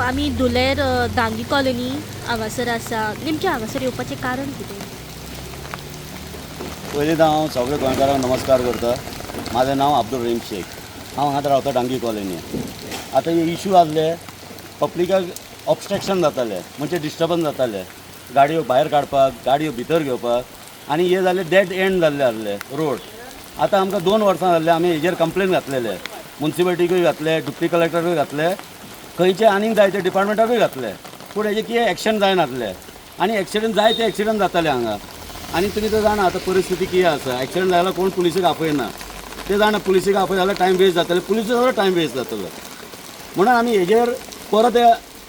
आमी धुलेर दांगी कॉलनी हांगासर आसा. नेमकें हांगासर येवपाचें कारण कितें? पयलीं तर हांव सगळे गोंयकारांक नमस्कार करता. म्हाजें नांव अब्दुल रहीम शेख. हांव हांगाच रावता डांगी कॉलनी. आतां हे इशू आहले पब्लिकाक ऑबस्ट्रक्शन जातालें, म्हणजे डिस्टर्बन्स जातालें गाडयो भायर काडपाक, गाडयो भितर घेवपाक. आनी हे जाले डेड एंड जाल्ले आहले रोड. आतां आमकां 2 वर्सां जाल्ले आमी हेजेर कंप्लेन घातलेले, मुन्सिपालिटीकूय घातले, डिप्टी कलेक्टराकूय घातले, खंयचे आनीक जायते डिपार्टमेंटाकूय घातले, पूण हेजे कितें एक्शन जायनासलें. आनी एक्सिडंट जायते एक्सिडंट जाताले हांगा. आनी तुमी तर जाणा आतां परिस्थिती कितें आसा. एक्सिडंट जाल्यार कोण पुलिसीक आपयना, ते जाणा पुलिसीक आपय जाल्यार टायम वेस्ट जातले, पुलिसाचो टायम वेस्ट जातलो. म्हणून आमी हेजेर परत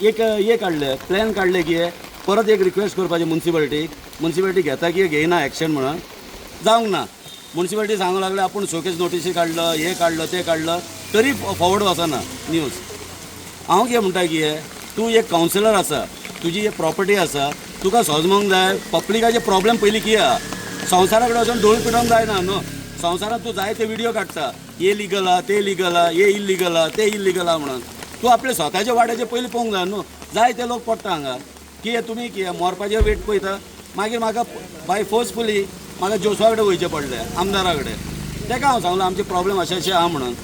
एक हे काडले, प्लॅन काडले की परत एक रिक्वेस्ट करपाची मुन्सिपालिटीक. मुन्सिपालिटी घेता की घेयना एक्शन म्हणून जावंक ना. मुन्सिपालिटी सांगूंक लागले आपूण शोकेस नोटीसी काडलो, हें काडलो, तें काडलो, तरी फॉवर्ड वचना न्यूज. हांव कितें म्हणटा की तूं एक कावन्सिलर आसा, तुजी एक प्रॉपर्टी आसा, तुका समजूंक जाय पब्लिकाचे प्रॉब्लेम पयलीं कितें आहा. संवसारा कडेन वचून डोळे पिटोवंक जायना न्हू. संवसारांत तूं जायते व्हिडियो काडटा, हे लिगल आहा, ते लिगल आहा, हे इल्लिगल आहा, ते इल्लिगल आहा म्हणून. तूं आपले स्वताच्या वाड्याचे पयलीं पळोवंक जाय न्हू. जायते लोक पडटा हांगा. कितें तुमी कितें मरपाचे वेट पळयता. मागीर म्हाका बाय फोर्सफुली म्हाका जोसवा कडेन वयचें पडलें, आमदारा कडेन. ताका हांव सांगलो आमचे प्रॉब्लेम अशें अशें आहा म्हणून.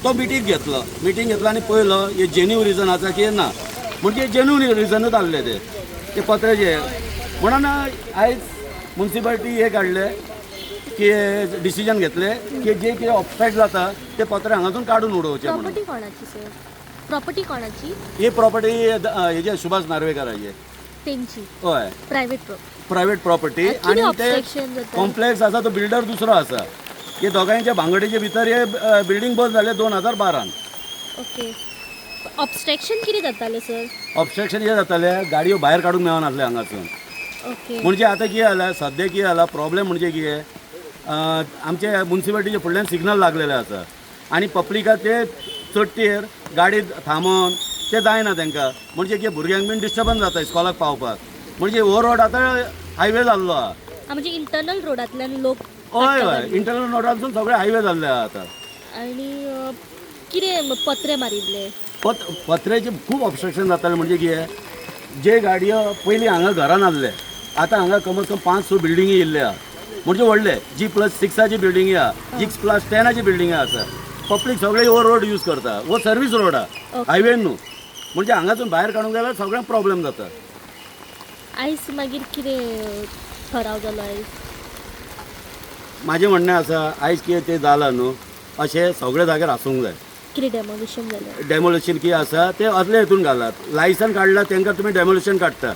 तो मिटींग घेतलो, मिटींग घेतलो आनी पळयलो हे जेन्यून रिजन आसा की ना, म्हणजे जेन्यून रिजनूच आहले ते ते पत्र्याचे म्हणून. आयज मुन्सिपालिटी हे काडले की डिसिजन घेतले की जे कितें ऑबस्ट्रक्ट जाता ते पत्रे हांगासून काडून उडोवचे म्हणून. प्रॉपर्टी कोणाची सर? प्रॉपर्टी कोणाची? ही प्रॉपर्टी हेजे सुभाष नार्वेकाराचे. तेंची? हय. Private property? Private property. कितें आनी ते ऑबस्ट्रक्शन जाता? कॉम्प्लेक्स आसा तो बिल्डर दुसरो आसा. हे दोगांयच्या भांगडीच्या भितर हे बिल्डींग बंद जाले 2012. ओके, ऑबस्ट्रक्शन कितें जातालें सर? ऑबस्ट्रक्शन हे जाताले, गाडयो भायर काडूंक मेळनासले हांगासून. ओके. म्हणजे आतां कितें जालां सद्या, कितें जालां प्रॉब्लेम म्हणजे कितें, आमचे मुन्सिपालिटीच्या फुडल्यान सिग्नल लागलेले आसा आनी पब्लिकाक ते चडटेर गाडी थांबोवन ते जायना तांकां. म्हणजे कितें भुरग्यांक बीन डिस्टर्बन्स जाता इस्कॉलाक पावपाक. म्हणजे हो रोड आतां हायवे जाल्लो आहा. म्हणजे इंटरनल रोडांतल्यान लोक हय काडटा हय गाडी? इंटरनल रोडांतसून सगळे हायवे जाल्ले आहा आतां. आनी कितें पत्रे मारिल्ले? पत्र्याचे खूब ऑबस्ट्रक्शन जातालें. म्हणजे कितें जे गाडयो पयलीं हांगा घरान आहले, आतां हांगा कम से कम 5-6 बिल्डिंगी येयल्ले आहा. म्हणजे व्हडले G+6 बिल्डिंगी आहा, G+10 बिल्डिंगी आसा. पब्लीक सगळे हो रोड यूज करता, हो सर्वीस रोड आहा, हायवे न्हू. म्हणजे हांगासून भायर काडूंक जाल्यार सगळ्यांक प्रॉब्लेम जाता. आयज मागीर कितें ठराव जालो आयज? म्हाजें म्हणणें आसा आयज कितें तें जालां न्हू, अशें सगळे जाग्यार आसूंक जाय. कितें डेमोलिशन जालें? डेमोलिशन कितें आसा तें असले हितून घालात. लायसन काडलां तांकां तुमी डेमोलिशन काडटा,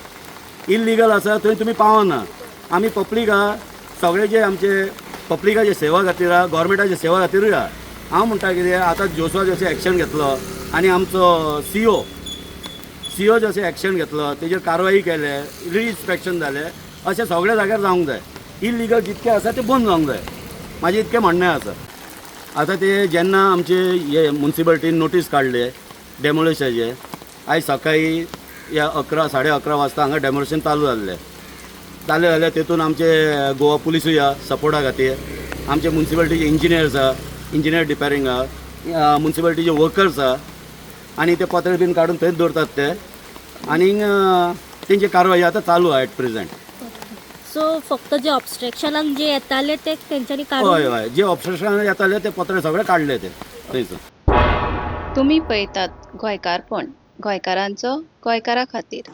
इल्लिगल आसा थंय तुमी पावना. आमी पब्लीक आहा, सगळे जे आमचे पब्लिकाचे सेवा खातीर आहा, गोवोरमेंटाचे सेवा खातीरूय आहा. हांव म्हणटा कितें आतां जोसवा जशें एक्शन घेतलो आनी आमचो सी ओ जशें एक्शन घेतलो तेजेर कारवाई केले, रिइन्स्पेक्शन जालें, अशें सगळ्या जाग्यार जावंक जाय. इल्लिगल जितकें आसा तें बंद जावंक जाय, म्हाजें इतकें म्हणणें आसा. आतां ते जेन्ना आमचे हे मुन्सिपालिटीन नोटीस काडले डेमोलिशनाचे, आयज सकाळीं या 11 11:30 वाजता हांगा डेमोलिशन चालू जाल्लें. जालें जाल्यार तेतून आमचे गोवा पुलिसूय आहा सपोर्टा खातीर, आमचे मुन्सिपालिटीचे इंजिनियर्स आहा, इंजिनियर डिपेरींग आहा, मुन्सिपालिटीचे वर्कर्स आहा. आनी ते पत्रे बीन काडून थंयच दवरतात ते. आनीक तेंची कारवाई आतां चालू आहा एट प्रेजेंट. सो फक्त जे ऑबस्ट्रक्शनाक जे येताले ते तेंच्यांनी हय. काडून? हय, जे ऑबस्ट्रक्शन येताले ते पत्रे सगळे काडले ते थंयसून. तुमी पळयतात गोंयकारपण, गोंयकारांचो गोंयकारा खातीर.